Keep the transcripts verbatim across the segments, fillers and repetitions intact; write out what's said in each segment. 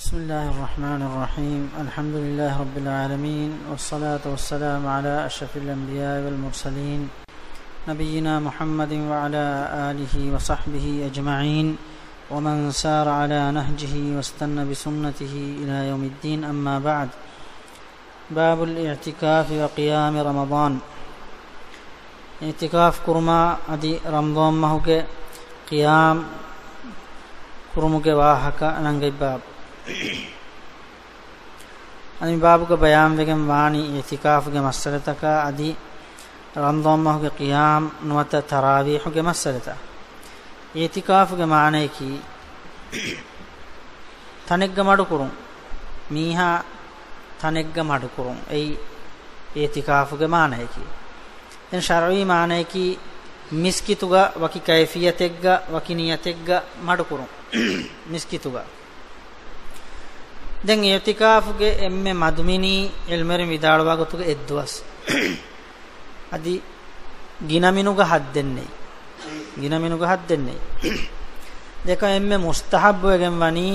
بسم الله الرحمن الرحيم. الحمد لله رب العالمين، والصلاة والسلام على أشرف الأنبياء والمرسلين، نبينا محمد وعلى آله وصحبه أجمعين، ومن سار على نهجه واستن بسنته إلى يوم الدين، أما بعد. باب الاعتكاف وقيام رمضان. އިޢްތިކާފް ކުރުމާ އަދި ރަމަޟާން މަހުގެ ޤިޔާމް ކުރުމުގެ ވާހަކަ ނަންގަތް ބާބު. އަދި މި ބާބުގަ ބަޔާންވެގެން ވާނީ އިޢްތިކާފުގެ މައްސަލަތަކާ އަދި ރަމަޟާން މަހުގެ ޤިޔާމް ނުވަތަ ތަރާވީޙުގެ މައްސަލަތައް. އިޢްތިކާފުގެ މާނަޔަކީ، ތަނެއްގަ މަޑުކުރުން. މީހާ ތަނެއްގަ މަޑުކުރުން. އެއީ އިޢްތިކާފުގެ މާނަޔަކީ. ދެން ޝަރުޢީ މާނަޔަކީ، މިސްކިތުގަ ވަކި ކައިފިއްޔަތެއްގަ، ވަކި ނިޔަތެއްގަ މަޑުކުރުން. މިސްކިތުގަ. ދެން އިޢްތިކާފުގެ އެންމެ މަދުމިނީ ޢިލްމުވެރިން ވިދާޅުވާ ގޮތުގަ އެއްދުވަސް. އަދި ގިނަ މިނުގަ ޙައްދެއް ނެތް. ގިނަ މިނުގަ ޙައްދެއް ނެތް. ދެކަ އެންމެ މުސްތަޙައްބުވެގެން ވަނީ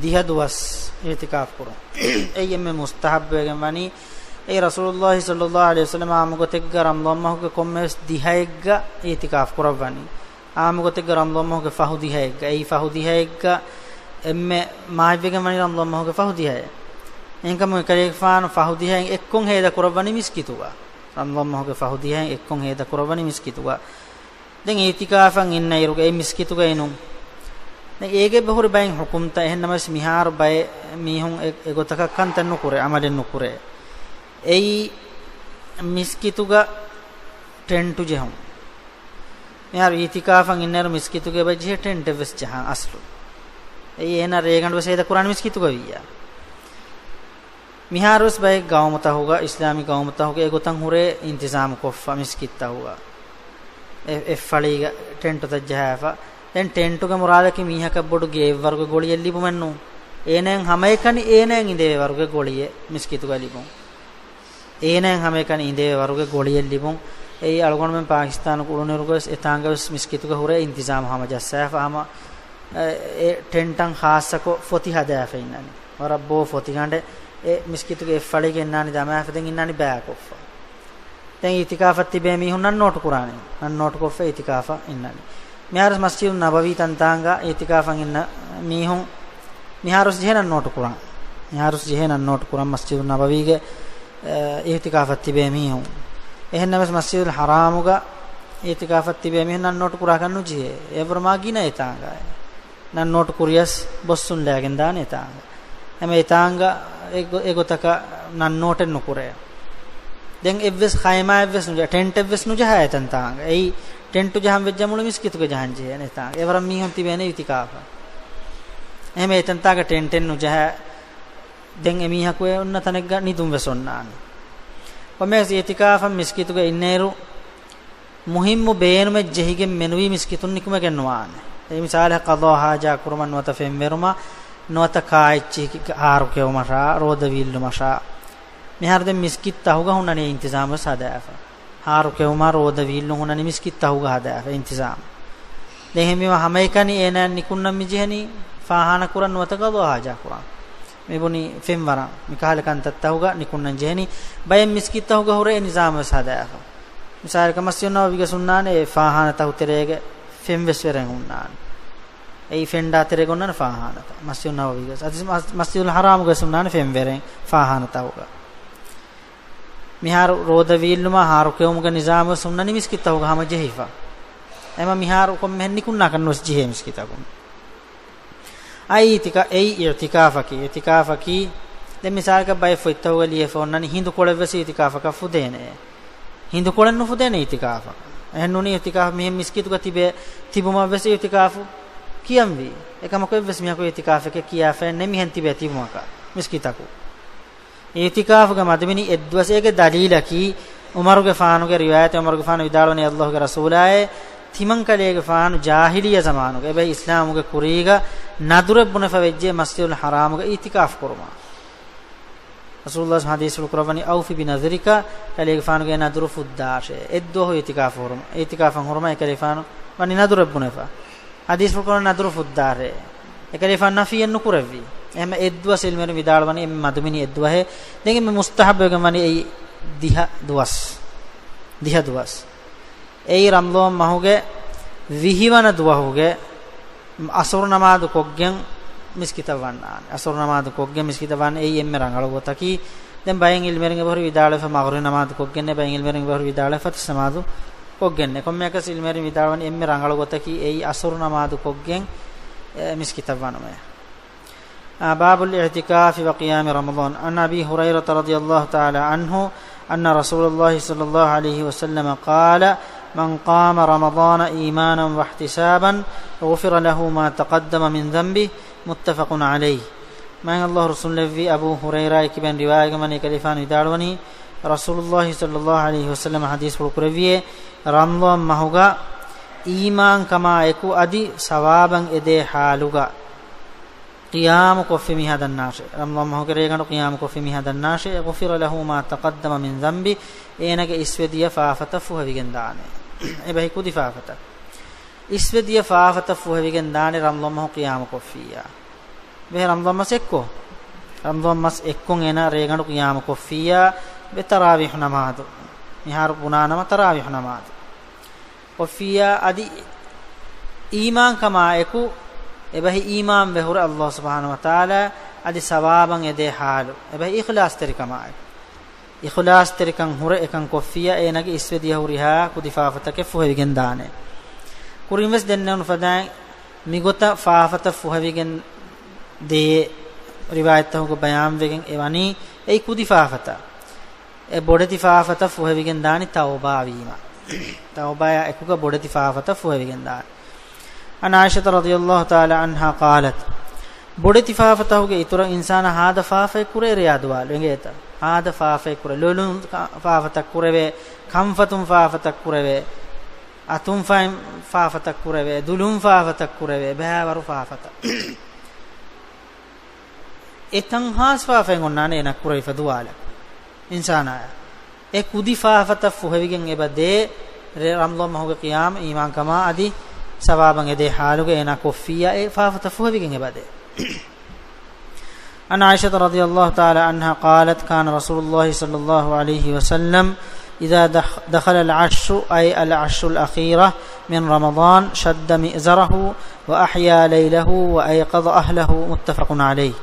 ދިހަ ދުވަސް އިޢްތިކާފް ކުރުން. އެއީ އެންމެ މުސްތަޙައްބުވެގެން ވަނީ. އެއީ ރަސޫލުﷲ ޞައްލަﷲ ޢަލައިހި ވަސައްލަމަ ޢާއްމު ގޮތެއްގަ ރަމަޟާން މަހުގެ ކޮންމެވެސް ދިހައެއްގަ އިޢްތިކާފް ކުރައްވަނީ. ޢާއްމު ގޮތެއްގަ ރަމަޟާން މަހުގެ ފަހު ދިހައެއްގަ، އެއީ ފަހު ދިހައެއްގަ އެންމެ މާތްވެގެން ވަނީ ރަމަޟާން މަހުގެ ފަހު ދިހައެއް. އެހެންކަމުން އެކަލޭގެފާނު ފަހު ދިހައިން އެއްކޮށް ހޭދަ ކުރައްވަނީ މިސްކިތުގަ. ރަމަޟާން މަހުގެ ފަހު ދިހައިން އެއްކޮށް ހޭދަ ކުރައްވަނީ މިސްކިތުގަ. ދެން އިޢްތިކާފަށް އިންނައިރުގަ އެ މިސްކިތުގަ އިނުން. ދެން އޭގެ އެބަހުރި ބައެއް ޙުކުމްތައް. އެހެންނަމަވެސް މިހާރު ބައެއް މީހުން އެ، އެގޮތަކަށް ކަންތައް ނުކުރޭ، ޢަމަލެއް ނުކުރޭ. އެއީ މިސްކިތުގަ ޓެންޓު ޖެހުން. މިހާރު އިޢްތިކާފަށް އިންނައިރު މިސްކިތުގަ އެބަ ޖެހޭ ޓެންޓެއްވެސް ޖަހާން އަސްލު. އެއީ އޭނާ ރޭގަނޑުވެސް ހޭދަ ކުރާނީ މިސްކިތުގަ ވިއްޔާ. މިހާރުވެސް ބައެއް ގައުމުތަކުގަ، އިސްލާމީ ގައުމުތަކުގަ އެގޮތަށް ހުރޭ އިންތިޒާމު ކޮށްފަ މިސްކިތްތަކުގަ. އެ، އެއްފަޅީގަ ޓެންޓުތައް ޖަހާފަ. ދެން ޓެންޓުގެ މުރާދަކީ މީހަކަށް ބޮޑު ގެއެއްވަރުގެ ގޮޅިއެއް ލިބުމެއްނޫން. އޭނައަށް ހަމައެކަނި އޭނައަށް އިނދެވޭ ވަރުގެ ގޮޅިއެއް މިސްކިތުގަ ލިބުން. އޭނައަށް ހަމައެކަނި އިނދެވޭ ވަރުގެ ގޮޅިއެއް ލިބުން. އެއީ އަޅުގަނޑުމެން ޕާކިސްތާނު އުޅުނުއިރުގަވެސް އެތާނގަވެސް މިސްކިތުގަ ހުރޭ އިންތިޒާމު ހަމަޖައްސާފަ ހަމަ، އެ، އެ ޓެންޓަށް ޚާއްޞަކޮށް ފޮތި ހަދާފަ އިންނަނީ. ވަރަށް ބޯ ފޮތިގަނޑެއް އެ މިސްކިތުގެ އެއްފަޅީގަ އިންނާނީ ދަމާފަ ދެން އިންނާނީ ބައިކޮށްފަ. ދެން އިޢްތިކާފަށް ތިބޭ މީހުން ނަން ނޯޓު ކުރާނެ. ނަން ނޯޓު ކޮށްފަ އިޢްތިކާފަށް އިންނަނީ. މިހާރުވެސް މަސްޖިދު ނަބަވީ ތަންތާނގަ އިޢްތިކާފަށް އިންނަ މީހުން މިހާރުވެސް ޖެހޭ ނަން ނޯޓު ކުރަން. މިހާރުވެސް ޖެހޭ ނަން ނޯޓު ކުރަން މަސްޖިދު ނަބަވީގެ، އެ، އިޢްތިކާފަށް ތިބޭ މީހުން. އެހެންނަމަވެސް މަސްޖިދުލް ޙަރާމުގަ އިޢްތިކާފަށް ތިބޭ މީހުން ނަން ނޯޓު ކުރާކަށް ނުޖެހޭ. އެވަރު މާ ގިނަ އެތާނގައި. ނަން ނޯޓު ކުރިޔަސް ބޮއްސުން ލައިގެން ދާނެ އެތާނގަ. އެމަ އެތާނގަ އެގޮ-، އެގޮތަކަށް ނަން ނޯޓެއް ނުކުރޭ. ދެން އެއްވެސް ޚައިމާއެއްވެސް ނުޖަ-، ޓެންޓެއްވެސް ނުޖަހާ އެތަންތާނގަ. އެއީ ޓެންޓު ޖަހަން ވެއްޖެ މުޅި މިސްކިތުގަ ޖަހަން ޖެހޭނެ އެތާނގަ. އެވަރަށް މީހުން ތިބޭނެ އިޢްތިކާފަށް. އެހެމަ އެތަންތާގަ ޓެންޓެއް ނުޖަހާ. ދެން އެމީހަކު އެ އޮންނަ ތަނެއްގަ ނިދުން ވެސް އޮންނާނެ. ކޮންމެވެސް އިޢްތިކާފަށް މިސްކިތުގަ އިންނައިރު، މުހިއްމު ބޭނުމެއް ޖެހިގެން މެނުވީ މިސްކިތުން ނިކުމެގެން ނުވާނެ. އެ މިސާލަށް ޤަޟާ ޙާޖާ ކުރުމަށް ނުވަތަ ފެންވެރުމަށް ނުވަތަ ކާއެއްޗެހި ހާރު ކެއުމަށާ ރޯދަ ވީއްލުމަށާ. މިހާރު ދެން މިސްކިތް ތަހުގަ ހުންނަނީ އިންތިޒާމު ވެސް ހަދާފަ. ހާރު ކެއުމާ ރޯދަ ވީއްލުން ހުންނަނީ މިސްކިތް ތަހުގަ ހަދާފަ އިންތިޒާމު. ދެން އެހެންވީމަ ހަމައެކަނި އޭނާއަށް ނިކުންނަން މި ޖެހެނީ ފާހާނަ ކުރަން ނުވަތަ ޤަޟާ ޙާޖާ ކުރަން. މި ބުނީ ފެންވަރަން. މި ކަހަލަ ކަންތައް ތަހުގަ ނިކުންނަން ޖެހެނީ. ބައެއް މިސްކިތް ތަހުގަ ހުރޭ ނިޒާމު ވެސް ހަދާފަ. މިސާލަކަށް މަސްޖިދު ނަބަވީގަ ހުންނާނެ އެ ފާހާނަ ތަހު ތެރޭގަ ފެން ވެސް ވެރެން ހުންނާނެ. އެއީ ފެންޑާ ތެރޭގަ އޮންނާނެ ފާހާނަތައް. މަސްޖިދު ނަބަވީގަ. އަދި މަސް-، މަސްޖިދުލް ޙަރާމުގަ ހުންނާނެ ފެން ވެރެން ފާހާނަ ތަހުގަ. މިހާރު ރޯދަ ވީއްލުމާ ހާރު ކެއުމުގެ ނިޒާމު ވެސް ހުންނަނީ މިސްކިތް ތަހުގަ ހަމަ ޖެހިފަ. އެމަ މިހާރު ކޮންމެހެން ނިކުންނާކަށް ނުވެސް ޖެހޭ މިސްކިތަކުން. އައި އިތިކާ-، އެއީ އިޢްތިކާފަކީ. އިޢްތިކާފަކީ، ދެން މިސާލަކަށް ބައެއް ފޮތްތަހުގަ ލިޔެފަ އޮންނަނީ ހިނދުކޮޅެއްވެސް އިޢްތިކާފަކަށް ފުދޭނެ. ހިނދުކޮޅެއް ނުފުދޭނެ އިޢްތިކާފަށް. އެހެން ނޫނީ އިޢްތިކާފަށް މިހެން މިސްކިތުގަ ތިބޭ ތިބުމަށްވެސް އިޢްތިކާފު ކިޔަންވީ. އެކަމަކު އެއްވެސް މީހަކު އިޢްތިކާފެކޭ ކިޔާފައެއް ނެތް މިހެން ތިބޭ ތިބުމަކަށް މިސްކިތަކު. އިޢްތިކާފުގެ މަދުމިނި އެއްދުވަސް. އޭގެ ދަލީލަކީ، ޢުމަރުގެފާނުގެ ރިވާޔަތެއް، ޢުމަރުގެފާނު ވިދާޅުވަނީ، ﷲގެ ރަސޫލާއޭ، ތިމަންކަލޭގެފާނު ޖާހިލިއްޔަ ޒަމާނުގަ އެބަހީ އިސްލާމުގެ ކުރީގަ ނަދުރެއް ބުނެފަ ވެއްޖެ މަސްޖިދުލް ޙަރާމުގަ އިޢްތިކާފު ކުރުމަށް. ރަސޫލުﷲ ޙަދީޘްފުޅު ކުރައްވަނީ، "أوف بنذرك"، ކަލޭގެފާނުގެ ނަދުރު ފުއްދާށޭ. އެއްދުވަހު އިޢްތިކާފު ހުރުމަށް، އިޢްތިކާފަށް ހުރުމަށް އެކަލޭގެފާނު ވަނީ ނަދުރެއް ބުނެފަ. ޙަދީޘްފުޅު ކުރައްވަނީ ނަދުރު ފުއްދާށޭ. އެކަލޭފާނު ނަފީއެއް ނުކުރެއްވި. އެހެން އެއްދުވަސް އިލްމުވެރިން ވިދާޅުވަނީ އެންމެ މަދުމިނި އެއްދުވަހެއް. ދެން އެންމެ މުސްތަހައްބުވެގެން ވަނީ އެއީ ދިހަ ދުވަސް. ދިހަ ދުވަސް. އެއީ ރަމަޟާން މަހުގެ ވިހިވަނަ ދުވަހުގެ އަސުރު ނަމާދު ކޮށްގެން މިސްކިތަށް ވަންނާނެ. އަސުރު ނަމާދު ކޮށްގެން މިސްކިތަށް ވަން އެއީ އެންމެ ރަނގަޅު ގޮތަކީ. ދެން ބައެއް އިލްމުވެރިން އެބަހުރި ވިދާޅުވެފަ މަޣްރިބް ނަމާދު ކޮށްގެން، ބައެއް އިލްމުވެރިން އެބަހުރި ވިދާޅުވެފަ ތަސް ނަމާދު ކޮށްގެން. ކޮންމެއަކަސް އިލްމުވެރިން ވިދާޅުވަނީ އެންމެ ރަނގަޅު ގޮތަކީ އެއީ އަސުރު ނަމާދު ކޮށްގެން، އެ، މިސްކިތަށް ވަނުމޭ. آه، باب الاعتكاف وقيام رمضان. عن أبي هريرة رضي الله تعالى عنه أن رسول الله صلى الله عليه وسلم قال: من قام رمضان إيمانا واحتسابا غفر له ما تقدم من ذنبه. متفق عليه. މާތް ﷲ ރުއްސުންލެއްވި އަބޫ ހުރައިރާ ކިބެން ރިވާޔަތްވަނީ ކަލޭފާނު ވިދާޅުވަނީ، ރަސޫލުﷲ ޞައްލަﷲު ޢަލައިހި ވަސައްލަމަ ޙަދީޘްފުޅު ކުރެއްވިއޭ، ރަމަޟާން މަހުގަ އީމާންކަމާ އެކު އަދި ސަވާބަށް އެދޭ ޙާލުގަ ޤިޔާމު ކޮށްފި މީހާ ދަންނާށޭ، ރަމަޟާން މަހުގެ ރޭގަނޑު ޤިޔާމު ކޮށްފި މީހާ ދަންނާށޭ، غفر له ما تقدم من ذنبه، އޭނަގެ އިސްވެދިޔަ ފާފަތައް ފުހެވިގެން ދާނެ. އެބަހީ ކުދި ފާފަތައް. އިސްވެދިޔަ ފާފަތައް ފުހެވިގެން ދާނެ ރަމަޟާން މަހު ޤިޔާމު ކޮށްފިއްޔާ. އެބަހީ ރަމަޟާން މަސް އެއްކޮށް، ރަމަޟާން މަސް އެއްކޮށް އޭނަ ރޭގަނޑު ޤިޔާމު ކޮށްފިއްޔާ، އެބަ ތަރާވީޙު ނަމާދު. މިހާރު ބުނާނަމަ ތަރާވީޙު ނަމާދު ކޮށްފިއްޔާ އަދި އީމާންކަމާ އެކު، އެބަހީ އީމާންވެ ހުރެ ﷲ ސުބްޙާނަހޫ ވަތަޢާލާ އަދި ސަވާބަށް އެދޭ ޙާލު، އެބަހީ އިޚްލާޞްތެރިކަމާ އެކު. އިޚްލާޞްތެރިކަން ހުރެ އެކަން ކޮށްފިއްޔާ އޭނަގެ އިސްވެދިޔަ ހުރިހާ ކުދި ފާފަތަކެއް ފުހެވިގެން ދާނެ. ކުރިންވެސް ދެންނެވުނު ފަދައިން މިގޮތަށް ފާފަތައް ފުހެވިގެން ދޭ ރިވާޔަތްތަކުގަ ބަޔާންވެގެން އެ ވަނީ އެއީ ކުދި ފާފަތައް. އެ ބޮޑެތި ފާފަތައް ފުހެވިގެން ދާނީ ތައުބާވީމަ. ތައުބާޔާ އެކުގަ ބޮޑެތި ފާފަތައް ފުހެވިގެން ދާނީ. عن عائشة رضي الله تعالى عنها قالت، ބޮޑެތި ފާފަތަކުގެ އިތުރަށް އިންސާނާ ހާދަ ފާފައެއް ކުރޭ ރެޔާ ދުވާލު އެނގޭތަ؟ ހާދަ ފާފައެއް ކުރޭ، ލޮލުން ކަ-، ފާފަތައް ކުރެވޭ، ކަންފަތުން ފާފަތައް ކުރެވޭ، އަތުން ފައިން ފާފަތައް ކުރެވޭ، ދުލުން ފާފަތައް ކުރެވޭ، ބައިވަރު ފާފަތައް. އެތަން ހާސް ފާފައެއް އޮންނާނެ އޭނަ ކުރެވިފަ ދުވާލަކު އިންސާނާޔަށް. އެ ކުދި ފާފަތައް ފުހެވިގެން އެބަ ދޭ، ރޭ ރަމަޟާން މަހުގެ ޤިޔާމް އީމާންކަމާ އަދި ސަވާބަށް އެދޭ ޙާލުގަ އޭނާ ކޮށްފިއްޔާ އެ ފާފަތައް ފުހެވިގެން އެބަ ދޭ. عن عائشة رضي الله تعالى عنها قالت، كان رسول الله صلى الله عليه وسلم إذا دخ-، دخل العشر، أي العشر الأخيرة من رمضان، شد مئزره وأحيا ليله وأيقظ أهله. متفق عليه.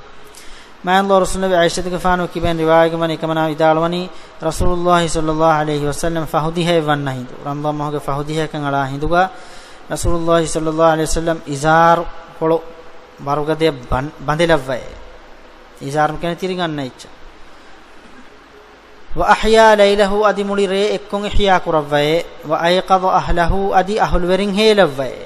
މާތް ﷲ ރުއްސުންލެއްވި ޢާއިޝަތުގެފާނު ކިބެން ރިވާޔަތްވަނީ އެކަމަނާ ވިދާޅުވަނީ، ރަސޫލުﷲ ޞައްލަﷲު ޢަލައިހި ވަސައްލަމަ ފަހު ދިހައެއް ވަންނަ ހިނދު، ރަމަޟާން މަހުގެ ފަހު ދިހައަކަށް އަޅާ ހިނދުގަ ރަސޫލުﷲ ޞައްލަﷲު ޢަލައިހި ވަސައްލަމަ އިޒާރު ކޮޅު ވަރުގަދަޔަށް ބަން-، ބަނދެލައްވައޭ. އިޒާރު މި ކިޔަނީ ތިރި ގަންނަ އެއްޗެއް. وأحيا ليله، އަދި މުޅި ރޭ އެއްކޮށް އިޙްޔާ ކުރައްވައޭ. وأيقظ أهله، އަދި އަހުލުވެރިން ހޭލައްވައޭ.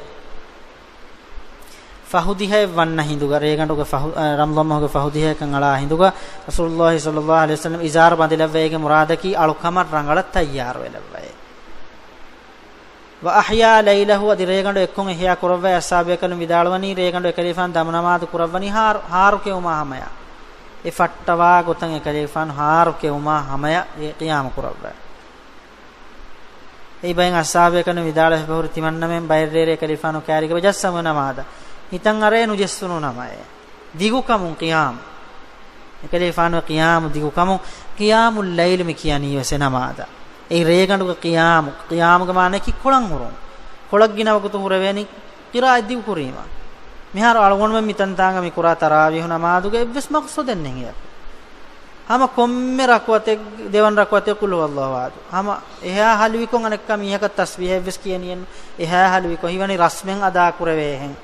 ފަހު ދިހައެއް ވަންނަ ހިނދުގަ، ރޭގަނޑުގެ ފަހު-، އަ، ރަމަޟާން މަހުގެ ފަހު ދިހައަކަށް އަޅާ ހިނދުގަ، ރަސޫލުﷲ ޞައްލަﷲު ޢަލައިހި ވަސައްލަމަ އިޒާރު ބަނދެލައްވައޭގެ މުރާދަކީ އަޅުކަމަށް ރަނގަޅަށް ތައްޔާރުވެލައްވައޭ. وأحيا ليله، އަދި ރޭގަނޑު އެއްކޮށް އިޙްޔާ ކުރައްވައޭ. އަޞްޙާބުބޭކަލުން ވިދާޅުވަނީ، ރޭގަނޑު އެކަލޭފާނު ދަމު ނަމާދު ކުރައްވަނީ ހާރު، ހާރު ކެއުމާ ހަމަޔަށް. އެ ފައްޓަވާ ގޮތަށް އެކަލޭފާނު ހާރު ކެއުމާ ހަމަޔަށް އެ ޤިޔާމު ކުރައްވައޭ. އެއީ ބައެއް އަޞްޙާބުބޭކަލުން ވިދާޅުވެފަ ހުރި ތިމަންނަމެން ބައެއް ރޭރޭ އެކަލޭފާނު ކައިރީގަ ޖައްސަމު ނަމާދަށް ހިތަށް އަރައޭ ނުޖެއްސުނު ނަމައޭ. ދިގުކަމުން ޤިޔާމު. އެކަލޭފާނުގެ ޤިޔާމު ދިގުކަމުން، ޤިޔާމުލް ލައިލު މި ކިޔަނީ ވެސް އެ ނަމާދަށް. އެއީ ރޭގަނޑުގެ ޤިޔާމު، ޤިޔާމުގެ މާނައަކީ ކޮޅަށް ހުރުން. ކޮޅަށް ގިނަ ވަގުތު ހުރެވޭނީ ޤިރާއަތް ދިގު ކުރީމަ. މިހާރު އަޅުގަނޑުމެން މި ތަންތާނގަ މި ކުރާ ތަރާވީޙު ނަމާދުގެ އެއްވެސް މަޤްޞަދެއް ނެތް އެއަކު. ހަމަ ކޮންމެ ރަކުޢަތެއް، ދެވަނަ ރަކުޢަތެއް ޤުލް ހުވައްލާހު އަޙަދު. ހަމަ އެހާ ހަލުވިކޮށް އަނެއްކާ މީހަކަށް ތަސްބީޙެއްވެސް ކިޔެނީއެއްނު. އެހާ ހަލުވިކޮށް ހީވަނީ ރަސްމެއް އަދާކުރެވޭހެން.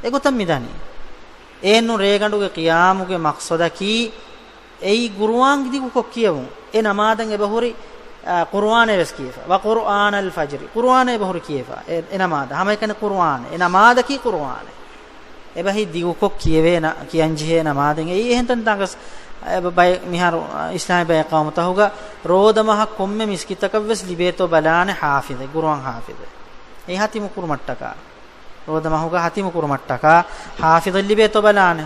އެގޮތަށް މިދަނީ. އެއެއްނު ރޭގަނޑުގެ ޤިޔާމުގެ މަޤްޞަދަކީ އެއީ ޤުރުއާން ދިގުކޮށް ކިޔެވުން. އެ ނަމާދަށް އެބަހުރި، އާ، ޤުރުއާނޭ ވެސް ކިޔެފަ. وقرآن الفجر. ޤުރުއާނޭ އެބަހުރި ކިޔެފަ. އެ، އެ ނަމާދަށް. ހަމައެކަނި ޤުރުއާނޭ. އެ ނަމާދަކީ ޤުރުއާނޭ. އެބަހީ ދިގުކޮށް ކިޔެވޭ ނަ-، ކިޔަންޖެހޭ ނަމާދެއް. އެއީ އެހެން ތަންތާނގަސް، އެ، ބައެއް މިހާރު، އާ، އިސްލާމީ ބައެއް ޤައުމުތަކުގަ ރޯދަމަހަށް ކޮންމެ މިސްކިތަކަށް ވެސް ލިބޭތޯ ބަލާނެ ޙާފިޒެއް، ޤުރުއާން ޙާފިޒެއް. އެ ހަތިމު ކުރުމަށްޓަކާ. ރޯދަމަހުގަ ހަތިމު ކުރުމަށްޓަކާ ޙާފިޒެއް ލިބޭތޯ ބަލާނެ.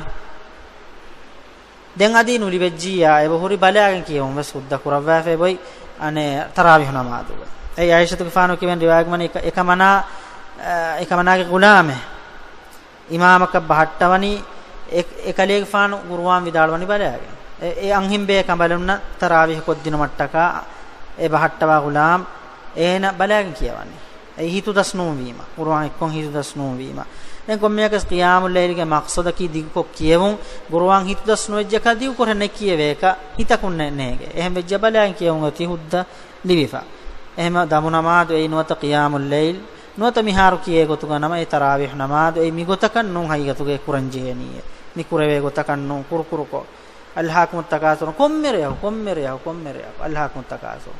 ދެން އަދި ނުލިބެއްޖިއްޔާ އެބަހުރި ބަލާގެން ކިޔެވުން ވެސް ހުއްދަ ކުރައްވާފައި އޮތް، އަނެއް ތަރާވީޙު ނަމާދުގަ. އެއީ ޢާއިޝަތުގެފާނު ކިބެން ރިވާޔަތްވަނީ އެކަ-، އެކަމަނާ، އެކަމަނާގެ ޣުލާމެއް. އިމާމަކަށް ބަހައްޓަވަނީ، އެ، އެކަލޭގެފާނު ގުރުއާން ވިދާޅުވަނީ ބަލާގެން. އެ، އެ އަންހެން ބޭކަނބަލުންނަށް ތަރާވީހު ކޮށްދިނުމަށްޓަކާ، އެ ބަހައްޓަވާ ޣުލާމް، އޭނަ ބަލާގެން ކިޔަވަނީ. އެ ހިތުދަސް ނޫންވީމަ، ގުރުއާން އެއްކޮށް ހިތުދަސް ނޫންވީމަ. ދެން ކޮންމެއަކަސް ޤިޔާމުއްލައިލްގެ މަޤްޞަދަކީ ދިގުކޮށް ކިޔެވުން، ގުރުއާން ހިތުދަސް ނުވެއްޖެކާ ދިގުކޮށް ނެތް ކިޔެވޭކަށް ހިތަކުން ނެ-، ނޭނގެ. އެހެން ވެއްޖެ ބަލާގެން ކިޔެވުން އޮތީ ހުއްދަ ލިބިފަ. އެހެމަ ދަމު ނަމާދު އެއީ ނުވަތަ ޤިޔާމުއްލައިލް، ނުވަތަ މިހާރު ކިޔޭ ގޮތުގަ ނަމަ އެ ތަރާވީޙް ނަމާދު އެއީ މިގޮތަކަށް ނޫން ހަގީގަތުގަ ކުރަންޖެހޭނީ. މި ކުރެވޭ ގޮތަކަށް ނޫން، ކުރުކުރުކޮށް. އަލްހާކުމުއްތަކާސުރު، ކޮންމެ ރެޔަކު، ކޮންމެ ރެޔަކު، ކޮންމެ ރެޔަކު، އަލްހާކުމުއްތަކާސުރު.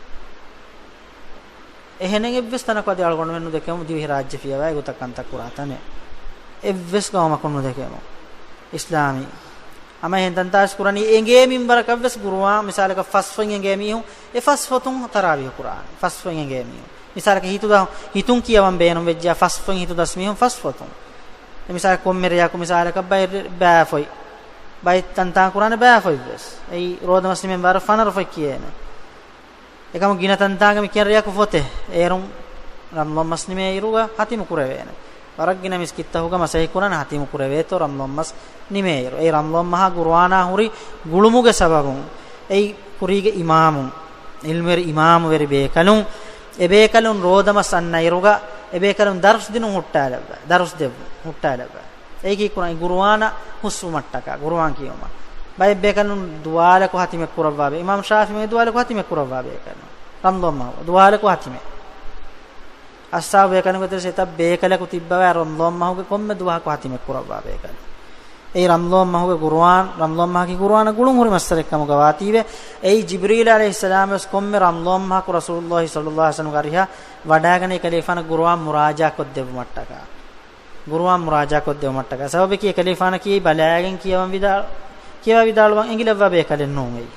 އެހެނެއް އެއްވެސް ތަނަކު އަދި އަޅުގަނޑުމެން ނުދެކެމު، ދިވެހިރާއްޖެ ފިޔަވާ އެގޮތަށް ކަންތައް ކުރާ ތަނެއް. އެއްވެސް ގައުމަކުން ނުދެކެމު. އިސްލާމީ. ހަމަ އެހެން ތަންތާސް ކުރަނީ އެނގޭ މިންވަރަކަށްވެސް ގުރުއާން މިސާލަކަށް ފަސްފޮތް އެނގޭ މީހުން އެ ފަސްފޮތުން ތަރާވީހު ކުރާނެ. ފަސްފޮތް އެނގޭ މީހުން. މިސާލަކަށް ހިތުދަ-، ހިތުން ކިޔަވަން ބޭނުން ވެއްޖާ ފަސްފޮތް ހިތުދަސް މީހުން ފަސްފޮތުން. އެ މިސާލަކަށް ކޮންމެ ރެޔަކު މިސާލަކަށް ބައެއް ރެ-، ބައި ފޮތް. ބައި ތަންތާން ކުރާނެ ބައި ފޮތްވެސް. އެއީ ރޯދަމަސް ނިމެން ވަރަށް ފަނަރަ ފޮތް ކިޔޭނެ. އެކަމު ގިނަ ތަންތާނގެ މި ކިޔަން ރެޔަކު ފޮތެއް. އޭރުން ރަމްޟާން މަސް ނިމޭ އިރުގަ ހަތިމު ކުރެވޭނެ. ވަރަށް ގިނަ މިސްކިތްތަކުގަ މަސައްކަތް ކުރާނެ ހަތިމު ކުރެވޭތޯ ރަމްޟާން މަސް ނިމޭއިރު. އެއީ ރަމްޟާން މަހާ ގުރުއާނާ ހުރި ގުޅުމުގެ ސަބަބުން. އެއީ ކުރީގެ އިމާމުން، ޢިލްމުވެރި އިމާމުވެރި ބޭކަލުން، އެ ބޭކަލުން ރޯދަމަސް އަންނައިރުގަ، އެ ބޭކަލުން ދަރުސް ދިނުން ހުއްޓާލައްވާ، ދަރުސް ދެއްވުން ހުއްޓާލައްވާ. އެއީ ކީ ކުރަން ގުރުއާނަށް ހުސްވުމަށްޓަކާ، ގުރުއާން ކިޔުމަށް. ބައެއް ބޭކަލުން ދުވާލަކު ހަތިމެއް ކުރައްވާ ބޭ-، އިމާމް ޝާފިޢީ ދުވާލަކު ހަތިމެއް ކުރައްވާ ބޭކަލުން. ރަމްޟާން މަހު ދުވާލަކު ހަތިމެއް. އައްސާ ބޭކަލުންގެ ތެރެ އެތައް ބޭކަލަކު ތިއްބަވާ ރަމްޟާން މަހުގެ ކޮންމެ ދުވަހަކު ހަތިމެއް ކުރައްވާ ބޭކަލުން. އެއީ ރަމްޟާން މަހުގެ ގުރުއާން، ރަމްޟާން މަހަކީ ގުރުއާނަށް ގުޅުން ހުރި މައްސަރެއް ކަމުގަ ވާތީވެ. އެއީ ޖިބްރީލް ޢަލައިހިއްސަލާމް ވެސް ކޮންމެ ރަމްޟާން މަހަކު ރަސޫލުﷲ ޞައްލަﷲ ޢަލައިހި ވަސައްލަމްގެ އަރިހަށް ވަޑާގަނެ އެކަލޭގެފާނަށް ގުރުއާން މުރާޖާ ކޮށްދެއްވުމަށްޓަކާ. ގުރުއާން މުރާޖާ ކޮށްދެވުމަށްޓަކާ. ސަބަބަކީ އެކަލޭފާނަކީ ބަލާގެން ކިޔަވަން ވިދާ-، ކިޔަވާ ވިދާޅުވަން އެނގިލައްވާ ބޭކަލެއް ނޫން އެއީ.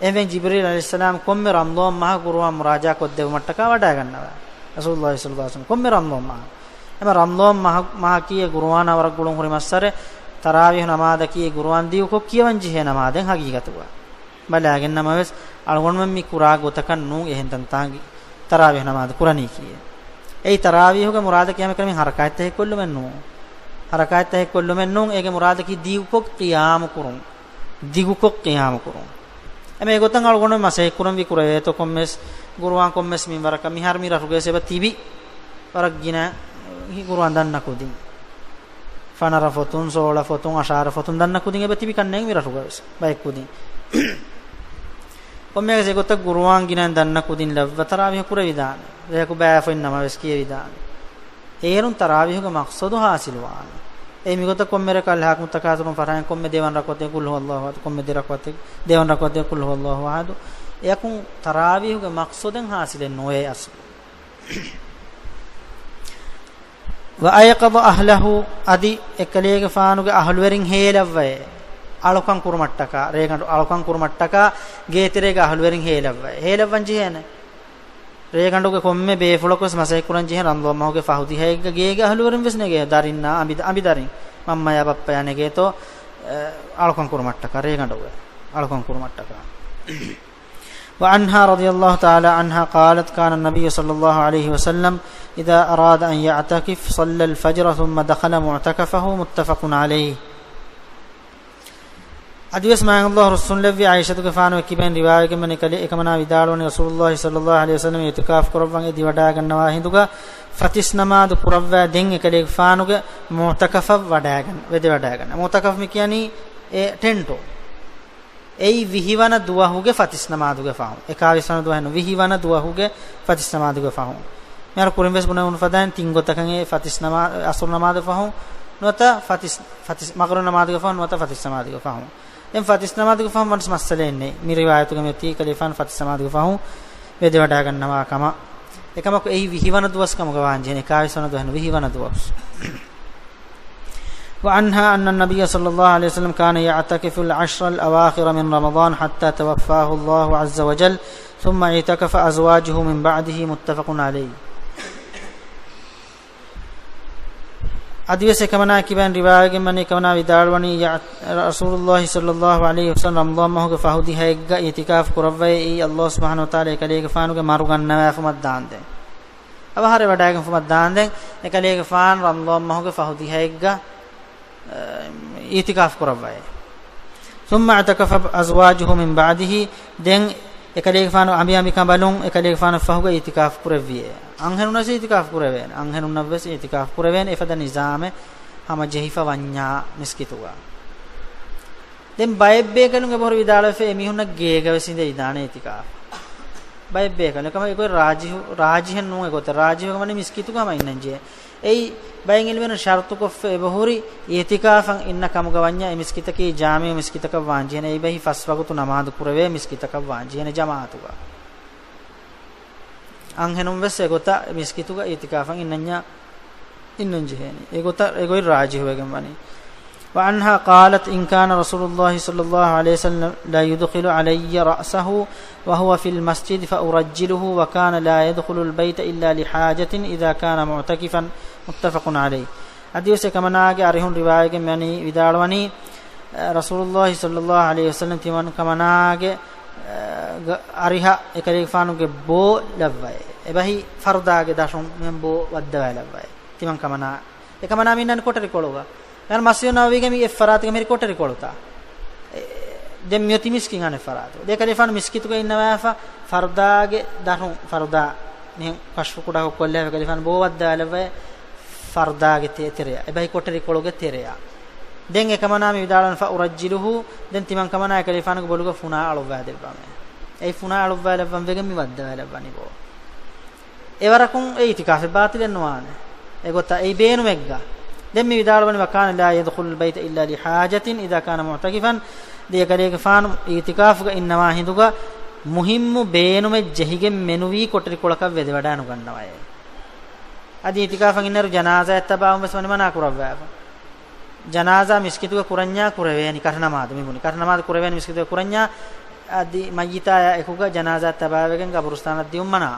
އެހެންވެ ޖިބްރީލް ޢަލައިހިއްސަލާމް ކޮންމެ ރަމްޟާން މަހަކު ގުރުއާން މުރާޖާ ކޮށްދެވުމަށްޓަކާ ވަޑާގަންނަވާ. ރަސޫލުﷲ ޞައްލަﷲ ޢަލައިހި ވަސައްލަމް ކޮންމެ ރަމްޟާން މަހަ-، އެމަ ރަމްޟާން މަހަ-، މަހަކީ ގުރުއާނާ ވަރަށް ގުޅުން ހުރި މައްސަރެއް. ތަރާވީޙު ނަމާދަކީ ގުރުއާން ދިގުކޮށް ކިޔަވަން ޖެހޭ ނަމާދެއް ހަގީގަތުގަ. ބަލާގެން ނަމަވެސް، އަޅުގަނޑުމެން މި ކުރާ ގޮތަކަށް ނޫން އެހެން ތަންތާނގެ ތަރާވީޙު ނަމާދު ކުރަނީކީ. އެއީ ތަރާވީޙުގެ މުރާދަކީ ހަމައެކަނި ހަރަކާތްތަކެއް ކޮށްލުމެއް ނޫން. ހަރަކާތްތަކެއް ކޮށްލުމެއް ނޫން. އޭގެ މުރާދަކީ ދިގުކޮށް ޤިޔާމު ކުރުން. ދިގުކޮށް ޤިޔާމު ކުރުން. އެމެ އެގޮތަށް އަޅުގަނޑު މަސައްކަތް ކުރަން ވި ކުރެވޭތޯ ކޮންމެސް ގުރުއާން ކޮންމެސް މިންވަރަކަށް މިހާރު މި ރަށުގައި އެބަ ތިބި ވަރަށް ގިނަ ގުރުއާން ދަންނަ ކުދިން. ފަނަރަ ފޮތުން، ސޯޅަ ފޮތުން، އަށާރަ ފޮތުން ދަންނަ ކުދިން އެބަ ތިބި ކަންނޭނގެ މި ރަށުގަވެސް ބައެއް ކުދިން. ކޮންމެއަކަސް އެގޮތަށް ގުރުއާން ގިނައިން ދަންނަ ކުދިން ލައްވަ ތަރާވީޙު ކުރެވިދާނެ. ރެޔަކު ބައި ފޮތް ނަމަވެސް ކިޔެވިދާނެ. އޭރުން ތަރާވީޙުގެ މަޤްޞަދު ޙާޞިލުވާނެ. އެ މިގޮތަށް ކޮންމެ ރެކަ އަލްހާކުމުއްތަކާސުރު ފަރާތް ކޮންމެ ދެވަނަ ރަކުޢަތެއް ޤުލް ހުވައްލާހު އަޙަދު، ކޮންމެ ދެ ރަކުޢަތެއް، ދެވަނަ ރަކުޢަތެއް ޤުލް ހުވައްލާހު އަޙަދު. އެޔަކުން ތަރާވީޙުގެ މަޤްޞަދެއް ޙާޞިލެއް ނުވޭ އަސްލު. ވައަޔަޤަޟަ އަހްލަހު، އަދި އެކަލޭގެފާނުގެ އަހުލުވެރިން ހޭލައްވައޭ. އަޅުކަން ކުރުމަށްޓަކާ، ރޭގަނޑު އަޅުކަން ކުރުމަށްޓަކާ، ގޭތެރޭގެ އަހުލުވެރިން ހޭލައްވައޭ. ހޭލައްވަން ޖެހޭނެ. ރޭގަނޑުގެ ކޮންމެ ބޭފުޅަކުވެސް މަސައްކަތް ކުރަން ޖެހޭ ރަމްޟާން މަހުގެ ފަހު ދިހައެއްގަ ގޭގެ އަހުލުވެރިން ވެސް ނެގޭ. ދަރިންނާ، އަނބި، އަނބިދަރިން. މަންމަޔާ ބައްޕަޔާ ނެގޭތޯ، އަޅުކަން ކުރުމަށްޓަކާ، ރޭގަނޑުގެ އަޅުކަން ކުރުމަށްޓަކާ. وعنها رضي الله تعالى عنها قالت: كان النبي صلى الله عليه وسلم إذا أراد أن يعتكف صلى الفجر ثم دخل معتكفه، متفق عليه. އަދިވެސް މާތް ﷲ ރުއްސުންލެއްވި ޢާއިޝަތުގެފާނު ކިބައިން ރިވާވެގެންވަނީ އެކަލޭ-، އެކަމަނާ ވިދާޅުވަނީ ރަސޫލުﷲ ޞައްލަﷲ ޢަލައިހި ވަސައްލަމަ އިޢުތިކާފު ކުރައްވަން އެދިވަޑާގަންނަވާ ހިނދުގަ ފަތިސް ނަމާދު ކުރައްވާ ދެން އެކަލޭގެފާނުގެ މުޢުތަކަފަށް ވަޑާގަން، ވެދެވަޑާގަން. މުޢުތަކަފް މި ކިޔަނީ އެ ޓެންޓު. އެއީ ވިހިވަނަ ދުވަހުގެ ފަތިސް ނަމާދުގެ ފަހުން. އެކާވީސް ވަނަ ދުވަހެއް ނޫން، ވިހިވަނަ ދުވަހުގެ ފަތިސް ނަމާދުގެ ފަހުން. މިހާރު ކުރިން ވެސް ބުނެވުނު ފަދައިން ތިން ގޮތަކަށް އެ ފަތިސް ނަމާ-، އަސުރު ނަމާދުގެ ފަހުން ނުވަތަ ފަތިސް، ފަތިސް، މަޣްރިބު ނަމާދުގެ ފަހުން ނުވަތަ ފަތިސް ނަމާދުގެ ފަހުން. ދެން ފަތިސް ނަމާދުގެ ފަހުން ވަނަސް މައްސަލައެއް ނެތް. މި ރިވާޔަތުގަ މި އޮތީ ކަލޭފާނު ފަތިސް ނަމާދުގެ ފަހުން ވެދެވަޑާގަންނަވާ ކަމަށް. އެކަމަކު އެއީ ވިހިވަނަ ދުވަސް ކަމުގަ ވާންޖެހޭނެ، އެކާވީސް ވަނަ ދުވަހު ވިހިވަނަ ދުވަސް. وعنها أن النبي صلى الله عليه وسلم كان يعتكف العشر الأواخر من رمضان حتى توفاه الله عز وجل، ثم اعتكف أزواجه من بعده، متفق عليه. އަދިވެސް އެކަމަނާ ކިބައިން ރިވާވެގެން ވަނީ، އެކަމަނާ ވިދާޅުވަނީ، ޔަ-، ރަސޫލުﷲ ޞައްލަﷲ ޢަލައިހި ވަސައްލަމަ ރަމަޟާން މަހުގެ ފަހު ދިހައެއްގަ އިޢުތިކާފު ކުރައްވައި، އެއީ ﷲ ސުބްޙާނަހޫ ވަތަޢާލާ އެކަލޭގެފާނުގެ މަރު ގަންނަވާފުމަށް ދާންދެން. އަވަހާރަވެވަޑައިގެންފުމަށް ދާންދެން، އެކަލޭގެފާނު ރަމަޟާން މަހުގެ ފަހު ދިހައެއްގަ އިޢްތިކާފް ކުރައްވައޭ. ثم اعتكف أزواجه من بعده، ދެން އެކަލޭގެފާނު އަނބި އަނބިކަނބަލުން އެކަލޭގެފާނު ފަހުގަ އިޢްތިކާފް ކުރެއްވިއޭ. އަންހެނުންނަށް ވެސް އިޢްތިކާފް ކުރެވޭނެ. އަންހެނުންނަށް ވެސް އިޢްތިކާފް ކުރެވޭނެ އެފަދަ ނިޒާމެއް ހަމަޖެހިފަ ވަންޏާ މިސްކިތުގަ. ދެން ބައެއް ބޭކަލުން އެބަހުރި ވިދާޅުވެފަ އެމީހުންނަށް ގޭގަ ވެސް އިނދެ އިދާނެ އިޢްތިކާފް. ބައެއް ބޭކަލުން އެކަމަށް އެގޮތް ރާޖިޙު، ރާޖިޙެއް ނޫން އެގޮތަށް. ރާޖިޙު ވަނީ މިސްކިތުގަ ހަމަ އިންނަން ޖެހޭ. އެއީ ބައެއް ޢިލްމުވެރިން ޝަރުޠުކޮށްފަ އެބަހުރި އިޢްތިކާފަށް އިންނަ ކަމުގަ ވަންޏާ އެ މިސްކިތަކީ ޖާމިޢު މިސްކިތަކަށް ވާން ޖެހޭނެ. އެއީ ބަހީ ފަސް ވަގުތު ނަމާދު ކުރެވޭ މިސްކިތަކަށް ވާން ޖެހޭނެ ޖަމާޢަތުގަ. އަންހެނުން ވެސް އެގޮތަށް މިސްކިތުގަ އިޢްތިކާފަށް އިންނަންޏާ އިންނަން ޖެހޭނީ. އެގޮތަށް އެގޮތް ރާޖިޙުވެގެން ވަނީ. وعنها قالت: إن كان رسول الله صلى الله عليه وسلم لا يدخل علي رأسه وهو في المسجد فأرجله، وكان لا يدخل البيت إلا لحاجة إذا كان معتكفا، متفق عليه. އަދިވެސް އެކަމަނާގެ އަރިހުން ރިވާވެގެން ވަނީ، ވިދާޅުވަނީ، ރަސޫލުﷲ ޞައްލަﷲ ޢަލައިހި ވަސައްލަމަ ތިމަން ކަމަނާގެ، އަ، ގަ-، އަރިހަށް އެކަލޭގެފާނުގެ ބޯ ލައްވައޭ. އެބަހީ ފަރުދާގެ ދަށުން މިހެން ބޯ ވައްދަވާލައްވައޭ. ތިމަން ކަމަނާ، އެކަމަނާ މި އިންނަނީ ކޮޓަރިކޮޅުގަ. އަން މަސްޖިދު ނަބަވީގެ މި އެއްފަރާތުގެ މިހިރީ ކޮޓަރިކޮޅުތައް. އެ، ދެން މިއޮތީ މިސްކިތް އަނެއް ފަރާތު. ދެ ކަލޭފާނު މިސްކިތުގަ އިންނަވާފަ ފަރުދާގެ ދަށުން، ފަރުދާ މިހެން ކަޝްފު ކުޑަކޮށް ކޮށްލާފަ ކަލޭފާނު ބޯ ވައްދާލައްވައޭ ފަރުދާގެ ތެ-، ތެރެއަށް. އެބަހީ ކޮޓަރިކޮޅުގެ ތެރެއަށް. ދެން އެކަމަނާ މި ވިދާޅުވަނީ، فأرجله، ދެން ތިމަން ކަމަނާ އެކަލޭފާނުގެ ބޮލުގަ ފުނާ އަޅުއްވާ ދެއްވާމޭ. އެއީ ފުނާ އަޅުއްވާލައްވަން ވެގެން މި ވައްދަވާލައްވަނީ ބޯ. އެވަރަކުން އެ އިޢްތިކާފެއް ބާޠިލެއް ނުވާނެ. އެގޮތަށް އެއީ ބޭނުމެއްގަ. ދެން މި ވިދާޅުވަނީ، وكان لا يدخل البيت إلا لحاجة إذا كان معتكفا، ދެ ކަލޭގެފާނު އިޢްތިކާފުގަ އިންނަވާ ހިނދުގަ މުހިއްމު ބޭނުމެއް ޖެހިގެން މެނުވީ ކޮޓަރިކޮޅަކަށް ވެދެވަޑާ ނުގަންނަވައޭ. އަދި އިޢްތިކާފަށް އިންނައިރު ޖަނާޒާއެއް ތަބާވުން ވެސް ވަނީ މަނާ ކުރައްވާފަ. ޖަނާޒާ މިސްކިތުގަ ކުރަންޏާ ކުރެވޭނީ ކަށަނަމާދު މިބުނީ. ކަށަނަމާދު ކުރެވޭނީ މިސްކިތުގަ ކުރަންޏާ، އަދި މައްޔިތާޔާ އެކުގަ ޖަނާޒާ ތަބާވެގެން ގަބުރުސްތާނަށް ދިއުން މަނާ.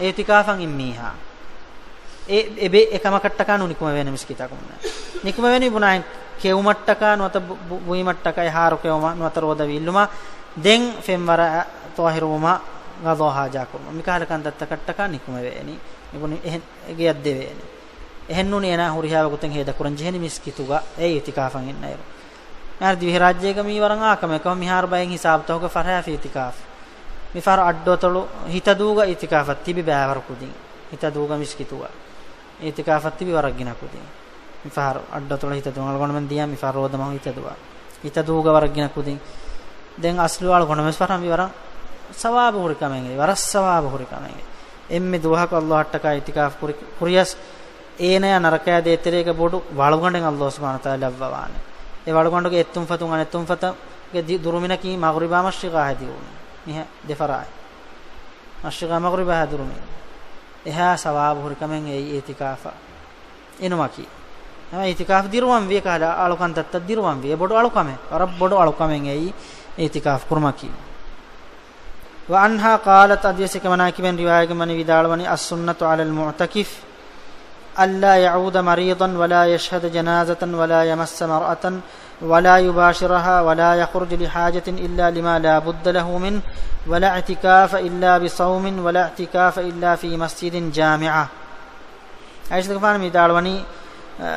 އިޢްތިކާފަށް އިން މީހާ. އެ، އެބެ އެކަމަކަށްޓަކާ ނުނިކުމެވޭނެ މިސްކިތަކުން. ނިކުމެވޭނީ ބުނާހެން ކެއުމަށްޓަކާ ނުވަތަ ބު-، ބު-، ބުއިމަށްޓަކާ އެހާރު ކެއުމަށް ނުވަތަ ރޯދަ ވީއްލުމަށް ދެން ފެންވަރަށް ޠާހިރުވުމަށް ގަޟާ ޙާޖާ ކުރުމަށް. މިކަހަލަ ކަންތައްތަކަށްޓަކާ ނިކުމެވޭނީ. މިބުނީ އެހެން ގެޔަށް ދެވޭނެ. އެހެންނޫނީ އޭނާ ހުރިހާ ވަގުތެއް ހޭދަކުރަން ޖެހެނީ މިސްކިތުގަ އެ އިޢްތިކާފަށް އިންނައިރު. މިހާރު ދިވެހިރާއްޖޭގަ މީ ވަރަށް އާކަމެއް. އެކަމަ މިހާރު ބައެއް ހިސާބުތަކުގަ ފަށާފި އިޢްތިކާފް. މިފަހަރު އައްޑުއަތޮޅު ހިތަދޫގަ އިޢްތިކާފަށް ތިބި ބައިވަރު ކުދިން. ހިތަދޫގަ މިސްކިތުގަ އިޢްތިކާފަށް ތިބި ވަރަށް ގިނަ ކުދިން. މިފަހަރު އައްޑުއަތޮޅު ހިތަދޫ އަޅުގަނޑުމެން ދިޔަ މިފަހަރު ރޯދަމަހު ހިތަދޫއަށް. ހިތަދޫގަ ވަރަށް ގިނަ ކުދިން. ދެން އަސްލު އަޅުގަނޑު ވެސް ފަރަހަން ވަރަށް ސަވާބު ހުރި ކަމެއް އެއީ. ވަރަށް ސަވާބު ހުރި ކަމެއް އެއީ. އެންމެ ދުވަހަކު އައްލާހަށްޓަކާ އިޢްތިކާފް ކުރި-، ކުރިޔަސް އޭނަޔާ ނަރަކަޔާ ދޭތެރޭގަ ބޮޑު ވަޅުގަނޑެއް އައްލާހު ސުބްޙާނަހޫ ވަތަޢާލާ ލައްވަވާނެ. އެ ވަޅުގަނޑުގެ އެއްތުންފަތުން އަނެއް ތުންފަތުގެ ދި-، ދުރުމިނަކީ މަޣްރިބާ މަޝްރިޤާ ހެދި ދުރުމިން. މިހާ ދެފަރާތް. މަޝްރިޤާ މަޣްރިބާ ހެދި ދުރުމިން. އެހާ ސަވާބު ހުރި ކަމެއް އެއީ އިޢްތިކާފަށް އިނުމަކީ. ހަމަ އިޢްތިކާފް ދިރުވަން ވިޔަ ކަހަލަ އަޅުކަންތައްތައް ދިރުވަން ވިޔަ. ބޮޑު އަޅުކަމެއް. ވަރަށް ބޮޑު އަޅުކަމެއް އެއީ އިޢްތިކާފް ކުރުމަކީ. وعنها قالت، އަދިވެސް އެކަމަނާ ކިބެން ރިވާޔަތް ވަނީ ވިދާޅުވަނީ، السنة على المعتكف ألا يعود مريضا ولا يشهد جنازة ولا يمس امرأة ولا يباشرها ولا يخرج لحاجة إلا لما لا بد له منه ولا اعتكاف إلا بصوم ولا اعتكاف إلا في مسجد جامع. ޢާއިޝަތުގެފާނު ވިދާޅުވަނީ، އަ،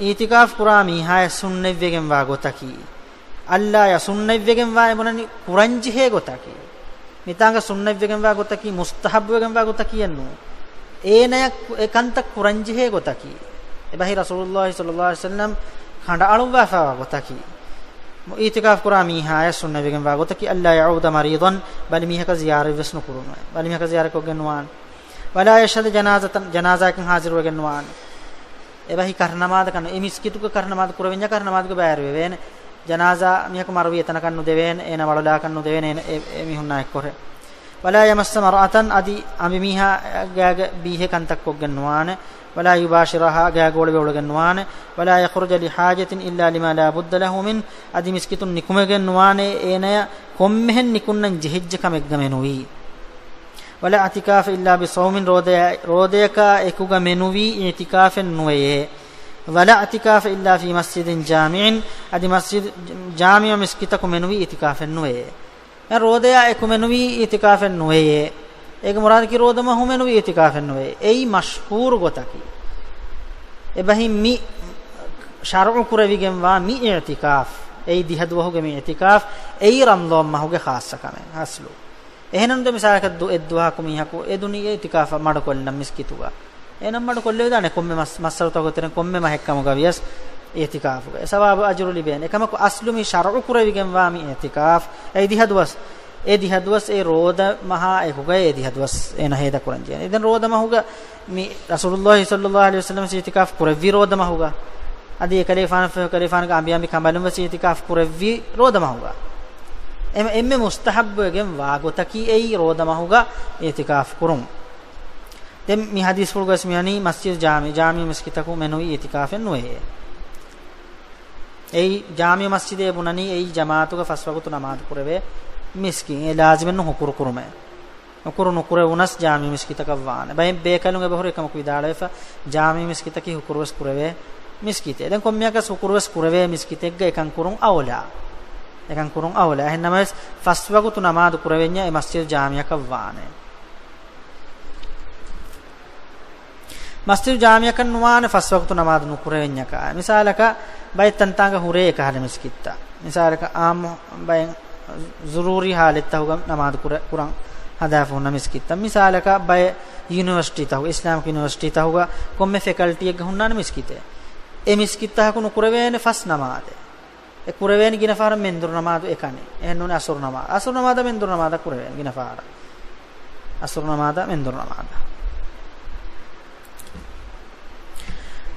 އިޢްތިކާފް ކުރާ މީހާޔަށް ސުންނަތްވެގެންވާ ގޮތަކީ، އައްލާޔަށް ސުންނަތްވެގެންވާ އެބުނަނީ ކުރަންޖެހޭ ގޮތަކީ. މިތާނގަ ސުންނަތްވެގެންވާ ގޮތަކީ، މުސްތަޙައްބުވެގެންވާ ގޮތަކީއެއް ނޫން. އޭނަޔަށް އެ ކަންތައް ކުރަންޖެހޭ ގޮތަކީ. އެބަހީ ރަސޫލުﷲ ޞައްލަﷲ ޢަލައިހި ވަސައްލަމް ކަނޑައަޅުއްވާފައިވާ ގޮތަކީ. އިޢްތިކާފް ކުރާ މީހާޔަށް ސުންނަތްވެގެންވާ ގޮތަކީ، ألا يعود مريضا، ބަލިމީހަކަށް ޒިޔާރަތްވެސް ނުކުރުން. ބަލިމީހަކަށް ޒިޔާރަތްކޮށްގެން ނުވާން. ولا يشهد جنازة، ޖަނާޒާއަކަށް ހާޒިރުވެގެން ނުވާނެ. އެބަހީ ކަށަނަމާދަކަށް ނު-، އެ މިސްކިތުގަ ކަށަނަމާދު ކުރެވެންޏާ ކަށަނަމާދުގަ ބައިވެރިވެވޭނެ. ޖަނާޒާ މީހަކު މަރުވި އެތަނަކަށް ނުދެވޭނެ، އޭނަ ވަޅުލާކަށް ނުދެވޭނެ، އޭނަ އެ، އެ މީހުންނާ އެއްކޮށް. ولا يمس امرأة، އަދި އަނބިމީހާ ގާގަ ބީހޭ ކަންތައް ކޮށްގެން ނުވާނެ. ولا يباشرها، ގާގަ އުޅެވޭ އުޅެގެން ނުވާނެ. ولا يخرج لحاجة إلا لما لا بد له منه، އަދި މިސްކިތުން ނިކުމެގެން ނުވާނެ، އޭނަޔަށް ކޮންމެހެން ނިކުންނަން ޖެހިއްޖެ ކަމެއްގަ މެނުވީ. ولا اعتكاف إلا بصوم، ރޯދަޔާ، ރޯދަޔަކާ އެކުގަ މެނުވީ އިޢްތިކާފެއް ނުވެޔޭ. ولا اعتكاف إلا في مسجد جامع، އަދި މަސްޖިދު ޖާމިޢު މިސްކިތަކު މެނުވީ އިޢްތިކާފެއް ނުވެޔޭ. އެ ރޯދަޔާ އެކު މެނުވީ އިޢްތިކާފެއް ނުވެޔޭ. އޭގެ މުރާދަކީ ރޯދަ މަހު މެނުވީ އިޢްތިކާފެއް ނުވެޔޭ. އެއީ މަޝްހޫރު ގޮތަކީ. އެބަހީ މި ޝަރުޢު ކުރެވިގެންވާ މި އިޢްތިކާފް، އެއީ ދިހަ ދުވަހުގެ މި އިޢްތިކާފް، އެއީ ރަމަޟާން މަހުގެ ޚާއްޞަ ކަމެއް އަސްލު. އެހެނަން ދެ މިސާލަކަށް ދު-، އެއްދުވަހަކު މީހަކު އެދުނީ އިޢްތިކާފަށް މަޑުކޮށްލަން މިސްކިތުގަ. އެހެނަން މަޑުކޮށްލެވިދާނެ ކޮންމެ މަސް-، މައްސަރުތަކުގެ ތެރެއިން ކޮންމެ މަހެއްކަމުގަ ވިޔަސް އިޢްތިކާފުގަ އެ ސަވާބު އަޖުރު ލިބޭނެ. އެކަމަކު އަސްލު މި ޝަރުޢު ކުރެވިގެންވާ މި އިޢްތިކާފް އެއީ ދިހަ ދުވަސް. އެ ދިހަ ދުވަސް އެ ރޯދަ މަހާ އެކުގައި އެ ދިހަ ދުވަސް އޭނަ ހޭދަ ކުރަން ޖެހޭނެ. ދެން ރޯދަ މަހުގަ މި ރަސޫލުﷲ ޞައްލަﷲ ޢަލައިހި ވަސައްލަމަ އިޢްތިކާފް ކުރެއްވީ ރޯދަ މަހުގަ. އަދި އެކަލޭފާނަށް ފެ-، ކަލޭފާނުގެ އަނބިއަނބި ކަނބަލުން ވެސް އިޢްތިކާފް ކުރެއްވީ ރޯދަ މަހުގަ. އެމަ-، އެންމެ މުސްތަޙައްބުވެގެން ވާ ގޮތަކީ އެއީ ރޯދަ މަހުގަ އިޢްތިކާފް ކުރުން. ދެން މި ޙަދީޘްފުޅުގަސް މިވަނީ މަސްޖިދު ޖާމި، ޖާމިޢު މިސްކިތަކު މެނުވީ އިޢްތިކާފެއް ނުވޭ. އެއީ ޖާމިޢު މަސްޖިދޭ ބުނަނީ އެއީ ޖަމާޢަތުގަ ފަސް ވަގުތު ނަމާދު ކުރެވޭ މިސްކިތް. އެ ލާޒިމެއްނު ހުކުރު ކުރުމެއް. ހުކުރު ނުކުރެވުނަސް ޖާމިޢު މިސްކިތަކަށް ވާނެ. ބައެއް ބޭކަލުން އެބަހުރި އެކަމަކު ވިދާޅުވެފަ، ޖާމިޢު މިސްކިތަކީ ހުކުރުވެސް ކުރެވޭ މިސްކިތެއް. ދެން ކޮންމެއަކަސް ހުކުރުވެސް ކުރެވޭ މިސްކިތެއްގަ އެކަން ކުރުން އައުލާ. އެކަން ކުރުން އައުލާ. އެހެންނަމަވެސް ފަސް ވަގުތު ނަމާދު ކުރެވެންޏާ އެ މަސްޖިދު ޖާމިޢަކަށް ވާނެ. މަސްޖިދު ޖާމިޢަކަށް ނުވާނެ ފަސް ވަގުތު ނަމާދު ނުކުރެވެންޏަކާ. މިސާލަކަށް ބައެއް ތަންތާނގަ ހުރޭ އެކަހަލަ މިސްކިތްތައް. މިސާލަކަށް އާއްމު ބައެއް ޒުރޫރީ ޙާލަތްތަކުގަ ނަމާދު ކުރެ-، ކުރަން ހަދާފަ ހުންނަ މިސްކިތްތައް. މިސާލަކަށް ބައެއް ޔުނިވަރސިޓީތަކުގަ، އިސްލާމިކް ޔުނިވަރސިޓީތަކުގަ ކޮންމެ ފެކަލްޓީއެއްގަ ހުންނާނެ މިސްކިތެއް. އެ މިސްކިތްތަކަކު ނުކުރެވޭނެ ފަސް ނަމާދެއް. އެ ކުރެވޭނެ ގިނަ ފަހަރަށް މެންދުރު ނަމާދު އެކަނި. އެހެން ނޫނީ އަސުރު ނަމާދު. އަސުރު ނަމާދަށް މެންދުރު ނަމާދަށް ކުރެވޭނެ ގިނަ ފަހަރަށް. އަސުރު ނަމާދަށް މެންދުރު ނަމާދަށް.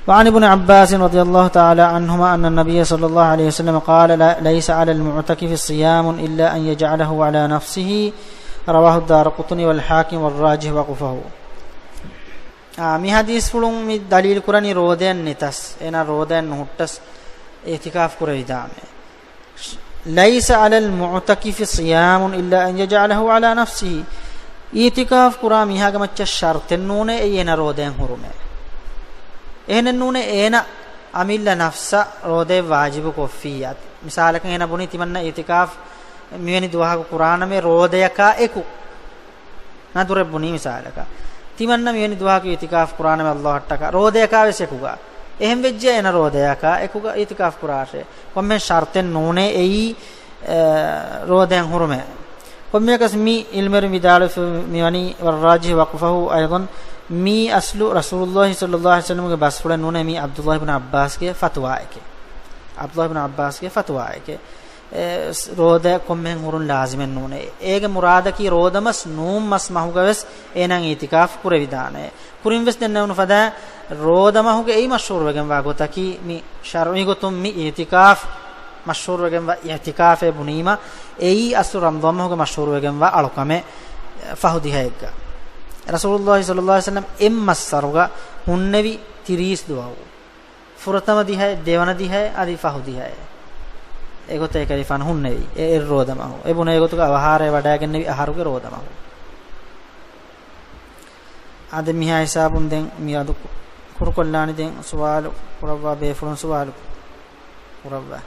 وعن ابن عباس رضي الله تعالى عنهما أن النبي صلى الله عليه وسلم قال: لا، ليس على المعتكف صيام إلا أن يجعله على نفسه. رواه الدارقطني والحاكم والراجح وقفه. އާ، މި ޙަދީޘްފުޅުން މި ދަލީލު ކުރަނީ ރޯދައެއް ނެތަސް، އޭނާ ރޯދައެއް ނުހުއްޓަސް އިޢްތިކާފް ކުރެވިދާނެ. ليس على المعتكف صيام إلا أن يجعله على نفسه. އިޢްތިކާފް ކުރާ މީހާގެ މައްޗަށް ޝަރުޠެއް ނޫނޭ އެއީ އޭނާ ރޯދައިން ހުރުމޭ. އެހެނެއް ނޫނޭ އޭނާ އަމިއްލަ ނަފްސަށް ރޯދައެއް ވާޖިބު ކޮށްފިއްޔާ. މިސާލަކަށް އޭނާ ބުނީ ތިމަންނަ އިޢްތިކާފް މިވެނި ދުވަހަކު ކުރާނަމޭ ރޯދަޔަކާ އެކު. ނަދުރެއް ބުނީ މިސާލަކަށް. ތިމަންނަ މިވެނި ދުވަހަކު އިޢްތިކާފް ކުރާނަމޭ ﷲ އަށްޓަކާ ރޯދަޔަކާ ވެސް އެކުގަ. އެހެން ވެއްޖެ އޭނަ ރޯދަޔަކާ އެކުގަ އިޢްތިކާފް ކުރާށޭ. ކޮންމެ ޝަރުޠެއް ނޫނޭ އެއީ، އެ، ރޯދައިން ހުރުމޭ. ކޮންމެއަކަސް މި ޢިލްމުވެރިން ވިދާޅުވެފަ މިވަނީ، والراجح وقفه أيضا، މީ އަސްލު ރަސޫލުﷲ ޞައްލަﷲ ޢަލައިހި ވަސައްލަމަގެ ބަސްފުޅެއް ނޫނޭ، މީ ޢަބްދުﷲ ބިން ޢައްބާސްގެ ފަތުވާއެކޭ. ޢަބްދުﷲ ބިން ޢައްބާސްގެ ފަތުވާއެކޭ. އެ، ރޯދަ ކޮންމެހެން ހުރުން ލާޒިމެއް ނޫނޭ. އޭގެ މުރާދަކީ ރޯދަ މަސް ނޫން މަސް މަހުގަވެސް އޭނާ އިޢްތިކާފް ކުރެވިދާނެ. ކުރިންވެސް ދެންނެވުނު ފަދަ ރޯދަ މަހުގެ އެއީ މަޝްހޫރުވެގެންވާ ގޮތަކީ، މި ޝަރުޢީ ގޮތުން މި އިޢްތިކާފް މަޝްހޫރުވެގެންވާ އިޢްތިކާފޭ ބުނީމަ، އެއީ އަސްލު ރަމަޟާން މަހުގެ މަޝްހޫރުވެގެންވާ އަޅުކަމެއް ފަހު ދިހައެއްގަ. ރަސޫލުﷲ ޞައްލަﷲ ޢަލައިހި ވަސައްލަމް އެއް މައްސަރުގަ ހުންނެވި ތިރީސް ދުވަހު. ފުރަތަމަ ދިހައެއް، ދެވަނަ ދިހައެއް، އަދި ފަހު ދިހައެއް. އެގޮތަށް އެކަލޭފާނު ހުންނެވި. އެ އެއް ރޯދަ މަހު. އެ ބުނެވި ގޮތުގަ އަވަހާރަވެ ވަޑައިގެންނެވި އަހަރުގެ ރޯދަ މަހު. އާދެ، މިހާ ހިސާބުން ދެން މިއަދު ކުރުކޮށްލާނީ. ދެން ސުވާލު ކުރައްވާ، ބޭފުޅުން ސުވާލު ކުރައްވާ.